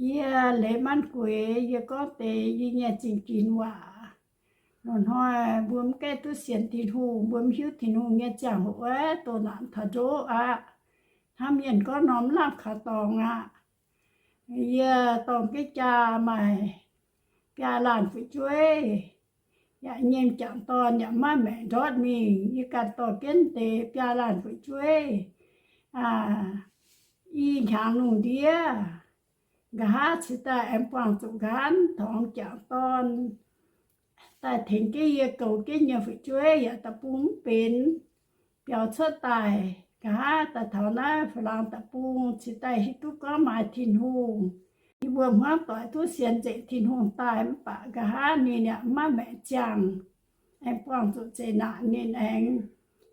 Yie Leiz Manv Gueix, yie gorngv deix yie nyei zingh ginx waac. Loz-hnoi mbuo mv gaengh duqv sienx Tin-Hungh, mbuo mv hiuv Tin-Hungh nyei ziangh hoc, doh naanc taux ndoqv aqv. Hnangv mienh gorngv nor, mv lamh kaux dorngx aqv. Yie dorng jienv jaa maaih biaa laanh fu'jueiv, yaac nyei m'jangc dorn yaac maiv maengc ndortv mingh. Yie ganh dorh jienv deix biaa laanh fu'jueiv i hnyangx lungh ndiev, nqa'haav cingx daaih aengx buangh zuqc nqa'haav m'jangc dorn daaih tengx jienv yie goux jienv nyei fu'jueiv yaac da'bung mv benx, biaux cuotv daaih. Nqa'haav daaih taux naaiv Faalaangx da'bung cingx daaih hiuv duqv gorngv maaih Tin-Hungh. Yie mbuo hmuangv doic duqv sienx nzengc Tin-Hungh daaih, mv baac nqa'haav ninh yaac maiv maengc ziangh, aengx buangh zuqc zeqc naanc ninh aengx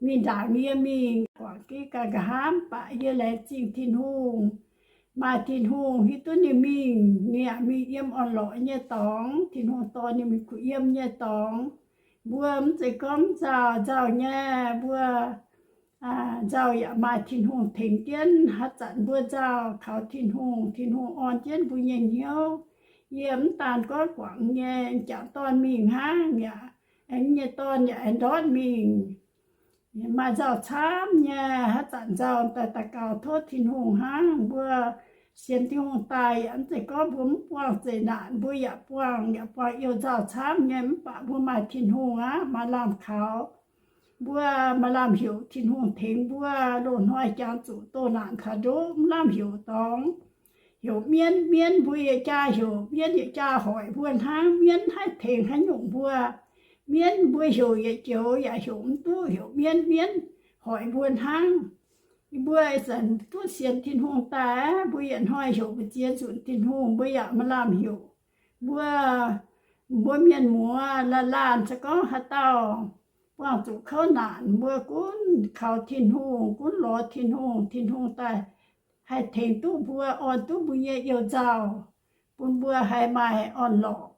mingh ndaangc yie mingh guangc jienv ganh nqa'haav. Mv baac yie laengz zingh Tin-Hungh, maaih Tin-Hungh hiuv duqv ninh mingh, ninh yaac mingh yiem orn-lorqc nyei dorngx. Tin-Hungh dorh ninh mingh kuh yiem nyei dorngx. Mbuo mv zeiz gorngv mv nzauh, nzauh nyei. Mbuo nzauh yaac maaih Tin-Hungh tengx jienv. Haaix zanc mbuo nzauh kaux Tin-Hungh, Tin-Hungh orn jienv mbuo nyei hnyouv. Yie mv daan gorngv guangc nyei m'jangc dorn mingh hnangv yaac, aengx nyei dorn yaac aengx ndortv mingh. Maaih nzauh camv nyei. Haaix zanc nzauh daaih daux gaux tov Tin-Hungh hnangv. Mbuo sienx Tin-Hungh daaih yaac mv zeiz gorngv mbuo mv buangh zeqc naanc, mbuo yaac buangh, yaac buangh you-nzauh camv nyei. Mv baac mbuo maaih Tin-Hungh aqv, maaih lamh kaux. Mbuo maaih lamh heuc Tin-Hungh tengx mbuo. Loz-hnoi jangx zuqc doh naanc taux ndoqv, mv lamh heuc dorngx. Heuc mienv, mienv mbuo yietc jaa heuc mienv yietc jaa hoic mbuo hnangv. Mienv haih tengx haaix nyungc mbuo? Mienv mbuo heuc yietc joux yaac heuc mv duqv, heuc mienv, mienv hoic mbuo hnangv. Mbuo ih zanc duqv sienx Tin-Hungh daaih, mbuo yietc hnoi heuc mbu'ziex nzunc Tin-Hungh, mbuo yaac maaih lamh heuc. Mbuo, mbuo mienh muoz laanh laanh se gorngv haaix dauh buangh zuqc kouv naanc, mbuo gunv kaux Tin-Hungh, gunv lorz Tin-Hungh, Tin-Hungh daaih haih tengx duqv mbuo, orn duqv mbuo nyei you-nzauh, bun mbuo haih maaih orn-lorqc.